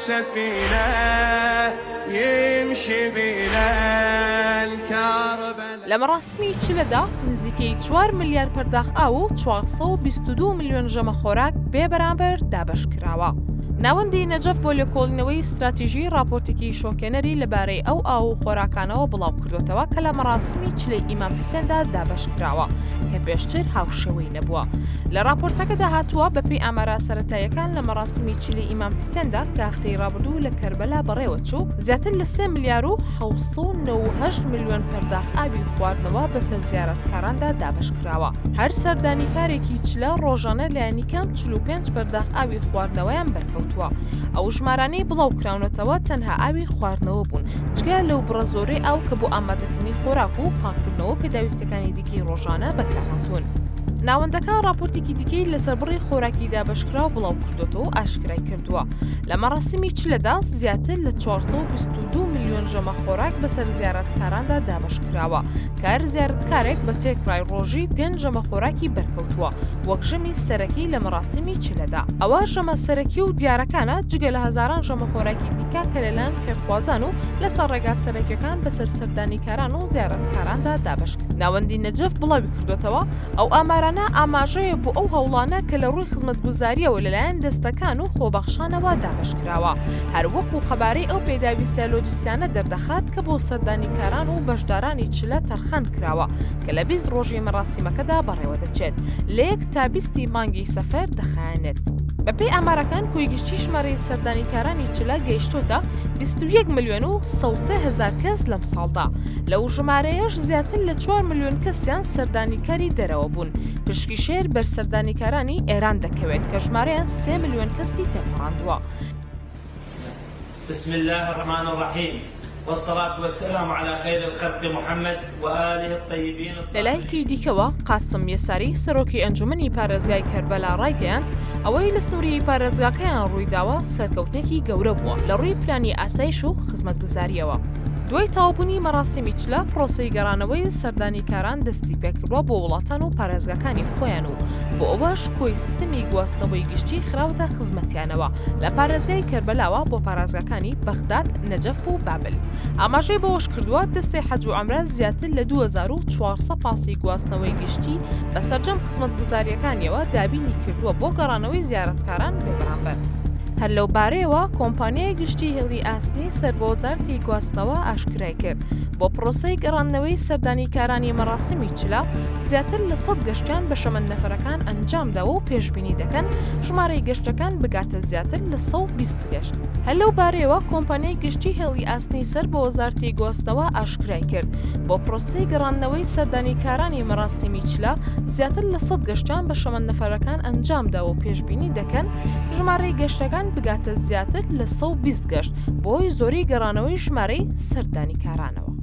السفينة يمشي بينا الكربلاء لە مەراسیمی چلەدا نزیکەی چوار ملیار پەرداخ ئاو و 422 ملیۆن ژەمە خۆراک بێ بەرامبەر دابەش کراوە. ناوەندی نەجەف بۆ لێکۆڵینەوەی ستراتیژی ڕاپۆرتێکی شۆکێنەری لەبارەی ئەو ئاو و خۆراکانەوە بڵاوکردۆتەوە کە لە مەراسیمی چلەی ئیمام حسێندا دابەش کراوە کە پێشتر هاوشێوەی نەبووە. لە ڕاپۆرتەکەدا هاتووە، بەپێی ئامارە سەرەتاییەکان لە مەراسیمی چلەی ئیمام حسێندا کە هەفتەی ڕابردوو لە کەربەلا بەڕێوەچوو، زیاتر لە سێ ملیار و 798 ملیۆن پەرداخ ئاوی خواردنەوە بەسەر زیارەتکاراندا دابەشکراوە. هەر سەردانیکارێکی چلە ڕۆژانە لایەنیکەم 45 پەرداخ ئاوی خواردنەوەیان بەرکەوتووە. ئەو ژمارانەی بڵاوکراونەتەوە تەنها ئاوی خواردنەوە بوون، جگە لەو بڕە زۆرەی ئاو کە بۆ ئامادەکردنی خۆراک و پاککردنەوە و پێداویستییەکانی دیکەی ڕۆژانە بەکارهاتوون. ناوەندەکە ڕاپۆرتێکی دیکەی لەسەر بڕی خۆراکی دابەشکراو بڵاوکردۆتەوە و ئاشکرای کردووە، لە مەراسیمی چلەدا زیاتر لە 422 ملیۆن ژەمە خۆراک بەسەر زیارەتکاراندا دابەشکراوە، کە هەر زیارەتکارێک بە تێکڕای ڕۆژی پێنج ژەمە خۆراکی بەرکەوتووە وەک ژەمی سەرەکی لە مەراسیمی چلەدا. ئەوە ژەمە سەرەکی و دیارەکانە، جگە لە هەزاران ژەمە خۆراکی دیکە کە لەلایەن خێرخوازان و لەسەر ڕێگا سەرەکیەکان بەسەر سەردانیکاران و زیارەتکاراندا دابەش ناوەندی نەجەف بڵاویکردووەتەوە، ئەو ئامارانە ئاماژەیە بۆ ئەو هەوڵانە کە لە ڕووی خزمەتگوزارییەوە لەلایەن دەستەکان و خۆبەخشانەوە دابەشکراوە، هەر وەکو قەبارەی ئەو پێداویستیە لۆجستیانە دەردەخات کە بۆ سەردانیکاران و بەشدارانی چلە تەرخان کراوە کە لە 20 ڕۆژی مەراسیمەکەدا بەڕێوەدەچێت لە یەک تا بیستی مانگی سەفەر دەخایەنێت. بەپێی ئامارەکان کۆی گشتی ژمارەی سەردانیکارانی چلە گەیشتۆتە 21 ملیۆن و 103 هەزار کەس لەمساڵدا، لەو ژمارەیەش زیاتر لە چوار ملیۆن کەسیان سەردانیکاری دەرەوە بوون، پشکی شێر بەر سەردانیکارانی ئێران دەکەوێت کە ژمارەیان سێ ملیۆن کەسی تێپەڕاندووە. بسم اللە الرحمن الرحیم والصلاة والسلام علی خیر الخلق محمد وآله الطیبین الطاهرین. لەلایەکی دیکەوە، قاسم یەساری، سەرۆکی ئەنجومەنی پارێزگای کەربەلا ڕایگەیاند، ئەوەی لە سنووری پارێزگاکەیان ڕوویداوە سەرکەوتنێکی گەورە بووە لە ڕووی پلانی ئاسایش و خزمەتگوزارییەوە. دوای تەواوبوونی مەراسیمی چلە، پرۆسەی گەڕانەوەی سەردانیکاران دەستیپێکردووە بۆ وڵاتان و پارێزگاکانی خۆیان و بۆ ئەوەش کۆی سیستمی گواستنەوەی گشتی خراوەتە خزمەتیانەوە لە پارێزگای کەربەلاوە بۆ پارێزگاکانی بەغداد، نەجەف و بابل. ئاماژەی بەوەشکردووە، دەستەی حەج و عەمرە زیاتر لە 2400 پاسی گواستنەوەی گشتی بە سەرجەم خزمەتگوزارییەکانیەوە دابینی کردووە بۆ گەڕانەوەی زیارەتکاران بێبەرامبەر. هەر لەو بارەیەوە کۆمپانیای گشتی هێڵی ئاسنی سەر بە وەزارەتی گواستنەوە ئاشکرای کرد، بۆ پرۆسەی گەڕاندنەوەی سەردانیکارانی مەراسیمی چلە، زیاتر لە سەد گەشتیان بە شەمەندەفەرەکان ئەنجامداوە و پێشبینی دەکەن ژمارەی گەشتەکان بگاتە زیاتر لە 120 گەشت. هەر لەو بارەیەوە کۆمپانیای گشتی هێڵی ئاسنی سەر بە وەزارەتی گواستنەوە ئاشکرای کرد، بۆ پرۆسەی گەڕاندنەوەی سەردانیکارانی مەراسیمی چلە، زیاتر لە سەد گەشتیان بە شەمەندەفەرەکان ئەنجامداوە و پێشبینی دەکەن ژمارەی گەشتەکان بگاتە زیاتر لە 120 گەشت بەهۆی زۆری گەڕانەوەی ژمارەی سەردانیکارانەوە.